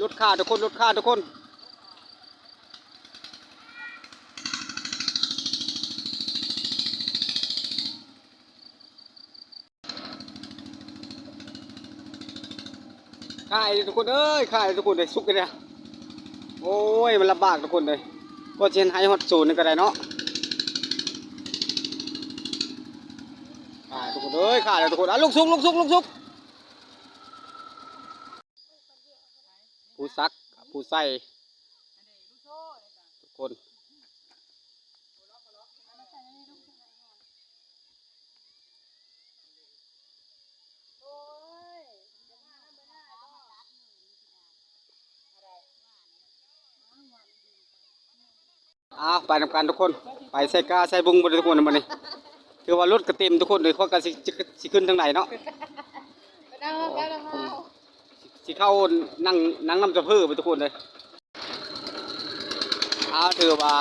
ລົດຂ້າທຸກຄົນ ລົດຂ້າທຸກຄົນ. ຂ້າອີກແລ້ວທຸກຄົນເອີຍ ຂ້າອີກແລ້ວທຸກຄົນເອີຍ ສຸກອີກແລ້ວ. ໂອ້ຍ ມັນລຳບາກທຸກຄົນເອີຍ ກວ່າຊິເຮັດໄຮ່ຮອດສວນນີ້ກໍໄດ້ເນາະ. ຂ້າທຸກຄົນເອີຍ ຂ້າແລ້ວທຸກຄົນ. ອ່າ ລຸກສຸກ ລຸກສຸກ ລຸກສຸກ. ຜູ້ສັກ ຜູ້ໃສ່ ທຸກຄົນ. ອ້າວ ໄປນຳກັນທຸກຄົນ ໄປໃສ່ກ້າໃສ່ບຸງໝົດທຸກຄົນ. ບັດນີ້ຖືວ່າລົດກໍເຕັມທຸກຄົນເອີຍ ຂ້ອຍກໍຊິ ຊິ ຊິຂຶ້ນທາງໃດເນາະ ຊິເຂົ້ານັ່ງ ນັ່ງນຳສະເພີໄປທຸກຄົນເອີຍ. ອ້າວ ຖືວ່າ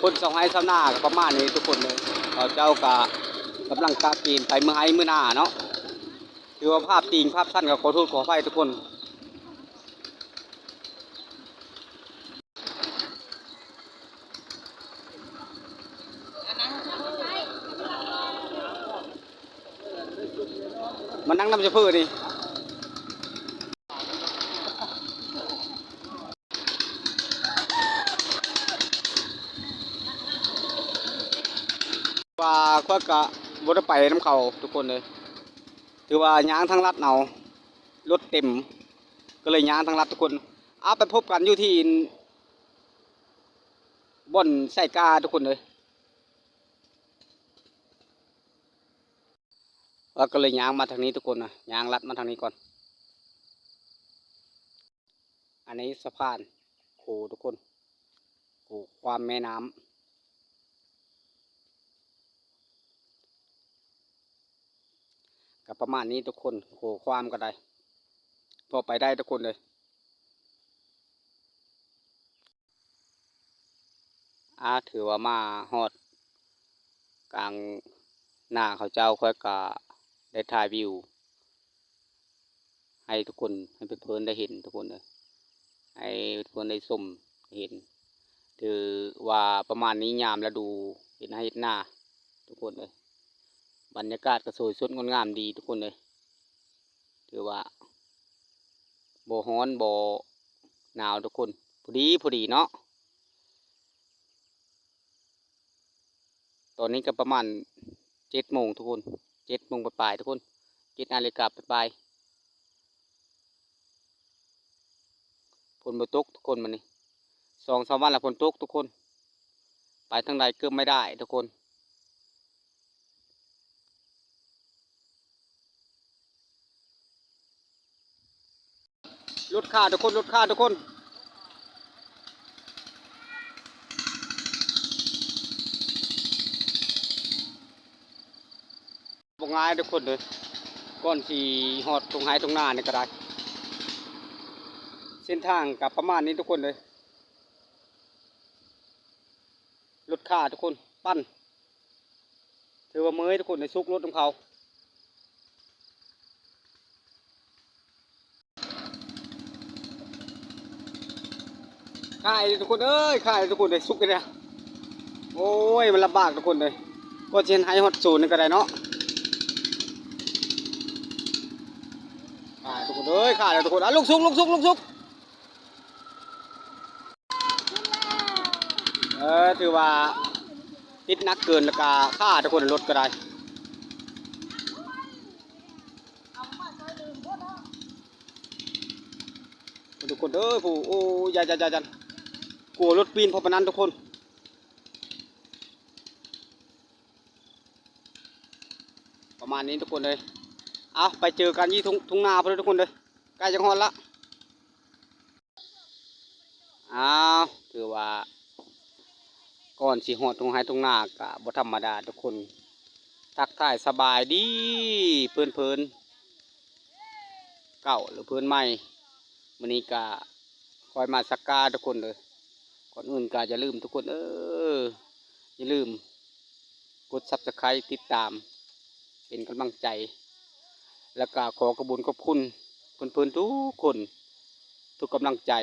ຄົນຊາວໄຮ່ຊາວນາກໍປະມານນີ້ທຸກຄົນເອີຍ ເຂົາເຈົ້າກໍກຳລັງກະເກນໄປເມືອໄຮ່ເມືອນາເນາະ. ຖືວ່າພາບຕີງພາບສັ້ນກໍຂໍໂທດຂໍອະໄພທຸກຄົນ. ມານັ່ງນຳຊະເຟີນີ້ ວ່າຂ້ອຍກະບໍ່ໄດ້ໄປນຳເຂົາທຸກຄົນເອີຍ ຖືວ່າຍ່າງທາງລັດເອົາ ລົດເຕັມ ກໍເລີຍຍ່າງທາງລັດທຸກຄົນ. ເອົາ ໄປພົບກັນຢູ່ທີ່ບ່ອນໃສ່ກ້າທຸກຄົນເອີຍ. ວ່າກໍເລີຍຍ່າງມາທາງນີ້ທຸກຄົນນະ ຍ່າງລັດມາທາງນີ້ກ່ອນ. ອັນນີ້ສະພານໂຂທຸກຄົນ ໂຂຂ້າມແມ່ນ້ຳ ກໍປະມານນີ້ທຸກຄົນ ໂຂຂ້າມກໍໄດ້ ພໍໄປໄດ້ທຸກຄົນເອີຍ. ອາ ຖືວ່າມາຮອດກາງນາເຂົາເຈົ້າ ຂ້ອຍກະໄດ້ຖ່າຍວິວໃຫ້ທຸກຄົນ ໃຫ້ເພິ່ນໄດ້ເຫັນທຸກຄົນເອີຍ ໃຫ້ເພິ່ນໄດ້ຊົມໄດ້ເຫັນ. ຖືວ່າປະມານນີ້ຍາມລະດູເຮັດໄຮ່ເຮັດນາທຸກຄົນເອີຍ ບັນຍາກາດກໍສວຍສົດງົດງາມດີທຸກຄົນເອີຍ. ຖືວ່າບໍ່ຮ້ອນບໍ່ໜາວທຸກຄົນ ພໍດີ ພໍດີເນາະ. ຕອນນີ້ກໍປະມານເຈັດໂມງທຸກຄົນ ເຈັດໂມງປາຍໆທຸກຄົນ ເຈັດນາລິກາປາຍໆ. ຝົນບໍ່ຕົກທຸກຄົນ ມື້ນີ້ສອງສາມວັນລະຝົນຕົກທຸກຄົນ ໄປທາງໃດເກືອບໄມ່ໄດ້ທຸກຄົນ. ລົດຂ້າທຸກຄົນ ລົດຂ້າທຸກຄົນ. ບໍ່ງ່າຍທຸກຄົນເດີ ກ່ອນຊິຮອດທົ່ງໄຮ່ທົ່ງນານີ້ກໍໄດ້ ເສັ້ນທາງກໍປະມານນີ້ທຸກຄົນເດີ. ລົດຂ້າທຸກຄົນ ປັ່ນ ຖືວ່າເມື່ອຍທຸກຄົນເດີ ສຸກລົດນຳເຂົາ. ຂ້າອີກແລ້ວທຸກຄົນເອີຍ ຂ້າອີກແລ້ວທຸກຄົນເດີ ສຸກອີກແລ້ວ. ໂອ້ຍ ມັນລຳບາກທຸກຄົນເດີ ກວ່າຊິເຮັດໄຮ່ຮອດສວນນີ້ກໍໄດ້ເນາະ. ຂ້າທຸກຄົນເອີຍ ຂ້າແລ້ວທຸກຄົນ. ອ່າ ລຸກສຸກ ລຸກສຸກ ລຸກສຸກ. ເອີ ຖືວ່າຕິດໜັກເກີນ ແລ້ວກະຄ້າທຸກຄົນ ລົດກໍໄດ້. ທຸກຄົນເອີຍ ຜູ້ ໂອ້ ຢ່າ ຢ່າ ຢ່າ ຢ່າ ກົວລົດປີ້ນເພາະປານນັ້ນທຸກຄົນ. ປະມານນີ້ທຸກຄົນເອີຍ ເອົາ ໄປເຈີກັນຢູ່ທົ່ງ ທົ່ງນາພຸ້ນເດີທຸກຄົນເດີ ໃກ້ຈະຮອດລະ. ອ້າວ ຖືວ່າກ່ອນຊິຮອດທົ່ງໄຮ່ທົ່ງນາກະບໍ່ທຳມະດາທຸກຄົນ. ທັກທາຍສະບາຍດີເພື່ອນເພີນເກົ່າ ຫຼື ເພື່ອນໃໝ່. ມື້ນີ້ກະຂ້ອຍມາສັກກາທຸກຄົນເດີ. ກ່ອນອື່ນກະຢ່າລືມທຸກຄົນເອີ ຢ່າລືມກົດ Subscribe ຕິດຕາມ ເປັນກຳລັງໃຈ ແລ້ວກະຂໍຂອບບຸນຂອບຄຸນ ເພື່ອນໆທຸກຄົນ ທຸກກຳລັງໃຈ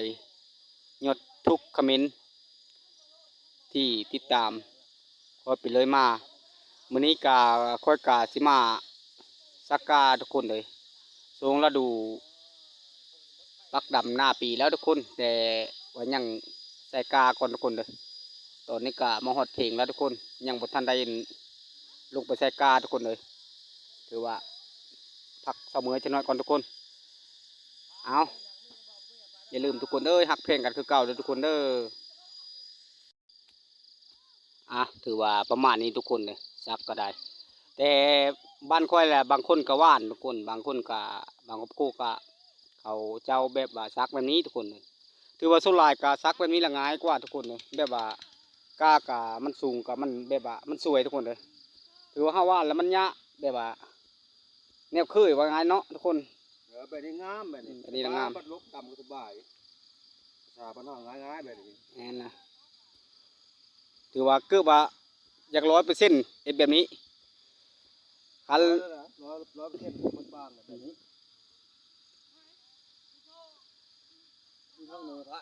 ຍອດທຸກຄອມເມັນທີ່ຕິດຕາມ ຄອຍເປັນເລີຍມາ. ມື້ນີ້ກະ ຂ້ອຍກະຊິມາສັກກ້າທຸກຄົນເອີຍ. ຊ່ວງລະດູປັກດຳໜ້າປີແລ້ວທຸກຄົນ ແຕ່ວ່າຍັງໃສ່ກ້າກ່ອນທຸກຄົນເດີ. ຕອນນີ້ກະມາຮອດເທິງແລ້ວທຸກຄົນ ຍັງບໍ່ທັນໄດ້ລົງໄປໃສ່ກ້າທຸກຄົນເອີຍ. ຖືວ່າພັກເຊົາເມື່ອຍຈັກໜ້ອຍກ່ອນທຸກຄົນ. ເອົາ ຢ່າລືມທຸກຄົນເອີຍ ຮັກແພງກັນຄືເກົ່າເດີທຸກຄົນເດີ. ອ່ະ ຖືວ່າປະມານນີ້ທຸກຄົນເດີ ສັກກະໄດ້ ແຕ່ບ້ານຂ້ອຍລະບາງຄົນກະຫວ່ານທຸກຄົນ ບາງຄົນກະ ບາງຄອບຄົວກະ ເຂົາເຈົ້າແບບວ່າສັກແບບນີ້ທຸກຄົນເດີ. ຖືວ່າສ່ວນຫຼາຍກະສັກແບບນີ້ລະງ່າຍກວ່າທຸກຄົນເດີ ແບບວ່າກ້າກະມັນສູງ ກະມັນແບບວ່າມັນສວຍທຸກຄົນເດີ. ຖືວ່າເຮົາຫວ່ານລະມັນຍາກ ແບບວ່າແນວເຄີຍວ່າງ່າຍເນາະທຸກຄົນ. ເອີ ແບບນີ້ງາມ ແບບນີ້ ອືມ ແບບນີ້ລະງາມ ບັດລົກດຳກະສະບາຍ ພາສາບ້ານເຮົາງ່າຍໆແບບນີ້ ແມ່ນນະ. ຖືວ່າເກືອບວ່າຢາກຮ້ອຍເປີເຊັນເຮັດແບບນີ້ ຄັນ ຮ້ອຍ ຮ້ອຍເປີເຊັນ ມັນບາງແບບນີ້ ຢູ່ທາງເໜືອພະ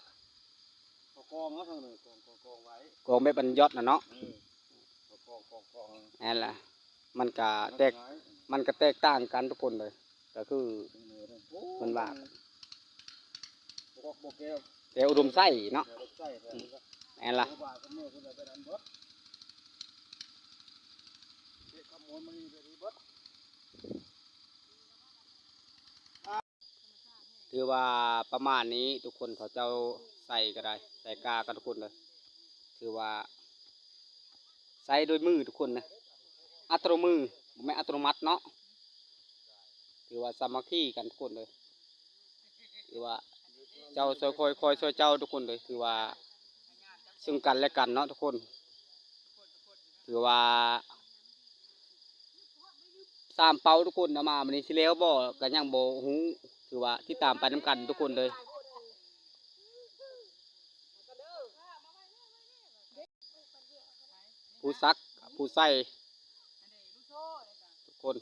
ເຂົາກອງເນາະ ທາງເໜືອກອງ ກອງ ກອງໄວ້ ກອງແບບອັນຢອດນະເນາະ ເອີ ເຂົາກອງ ກອງ ກອງ ແມ່ນລະ. ມັນກະແຕກ ມັນກະແຕກຕ່າງກັນທຸກຄົນເລີຍ ກະຄືເພິ່ນວ່າ ແຕ່ອຸດົມໄຊເນາະ ແມ່ນລະ. ຖືວ່າປະມານນີ້ທຸກຄົນ ເຂົາເຈົ້າໃສ່ກະໄດ້ ໃສ່ກ້າກັນທຸກຄົນເລີຍ. ຖືວ່າໃຊ້ໂດຍມືທຸກຄົນນະ ອັດຕະໂນມື ບໍ່ແມ່ນອັດຕະໂນມັດເນາະ. ຖືວ່າສາມັກຄີກັນທຸກຄົນເລີຍ ຖືວ່າເຈົ້າຊ່ວຍຂ້ອຍ ຂ້ອຍຊ່ວຍເຈົ້າທຸກຄົນເລີຍ. ຖືວ່າເຊິ່ງກັນແລະກັນເນາະທຸກຄົນ. ຖືວ່າສາມເປົ້າທຸກຄົນ ເອົາມາມື້ນີ້ຊິແລ້ວບໍ່ກະຍັງບໍ່ຮູ້. ຖືວ່າຕິດຕາມໄປນຳກັນທຸກຄົນເລີຍ. ຜູ້ສັກ ຜູ້ໃສ່ທຸກຄົນ.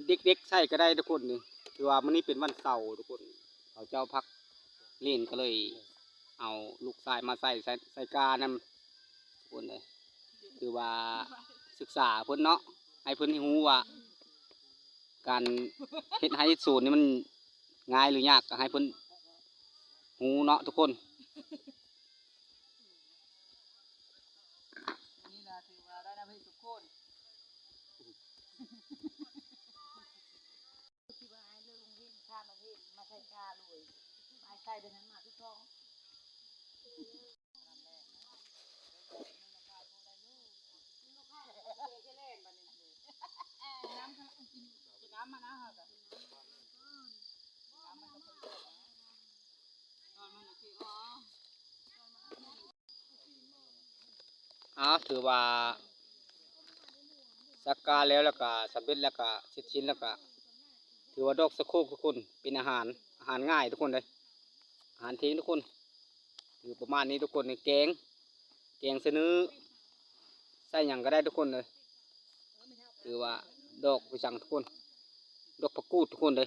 ເດັກໆໃສ່ກະໄດ້ທຸກຄົນນີ້. ຖືວ່າມື້ນີ້ເປັນວັນເສົາທຸກຄົນ ເຂົາເຈົ້າພັກຫຼິ້ນກະເລີຍເອົາລູກຊາຍມາໃສ່ ໃສ່ ໃສ່ກ້ານຳທຸກຄົນເອີຍ. ຖືວ່າສຶກສາເພິ່ນເນາະ ໃຫ້ເພິ່ນຮູ້ວ່າ ການເຮັດໄຮ່ເຮັດສວນນີ້ມັນງ່າຍຫຼືຍາກ ກະໃຫ້ເພິ່ນຮູ້ເນາະທຸກຄົນ. ນີ້ລະຖືວ່າໄດ້ນຳເຮັດທຸກຄົນ ທີ່ວ່າອ້າຍເລີກໂຮງຮຽນ ຂ້າມມາເຮັດ ມາໃສ່ກາໂລຍ ອ້າຍໃສ່ເດືອນນັ້ນມາທຸກທ້ອງ. ອ້າວ ຖືວ່າສັກກາແລ້ວ ແລ້ວກະສຳເລັດ ແລ້ວກະເສັດສິ້ນ ແລ້ວກະຖືວ່າດອກສະໂຄກທຸກຄົນ ເປັນອາຫານ ອາຫານງ່າຍທຸກຄົນເດີ ອາຫານເພງທຸກຄົນ. ຄືປະມານນີ້ທຸກຄົນ ແກງ ແກງສະເໜີ ໃສ່ຫຍັງກະໄດ້ທຸກຄົນເດີ. ຄືວ່າດອກໄປສັງທຸກຄົນ ດອກຜັກກູດທຸກຄົນເດີ.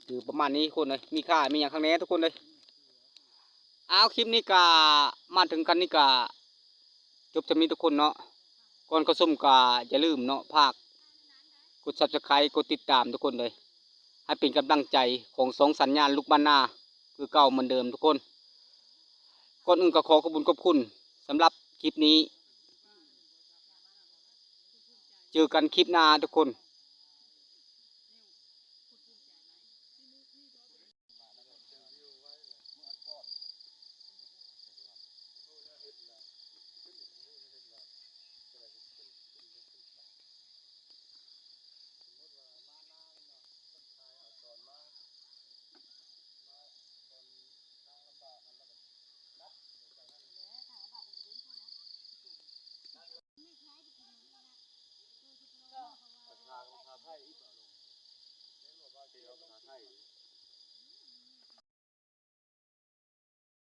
ຄືປະມານນີ້ທຸກຄົນເດີ ມີຂ່າມີຫຍັງຂ້າງໃນທຸກຄົນເດີ. ອ້າວ ຄລິບນີ້ກະມາເຖິງຄັນນີ້ກະຈົບສ່ຳນີ້ທຸກຄົນເນາະ. ກ່ອນເຂົ້າຊົມກະຢ່າລືມເນາະ ຝາກກົດ Subscribe ກົດຕິດຕາມທຸກຄົນເດີ ໃຫ້ເປັນກຳລັງໃຈຂອງຊ່ອງສັນຍານລູກບ້ານນາຄືເກົ່າເໝືອນເດີມທຸກຄົນ. ກ່ອນອື່ນກະຂໍຂອບຄຸນຂອບຄຸນສຳລັບຄລິບນີ້. ເຈີກັນຄລິບໜ້າທຸກຄົນ.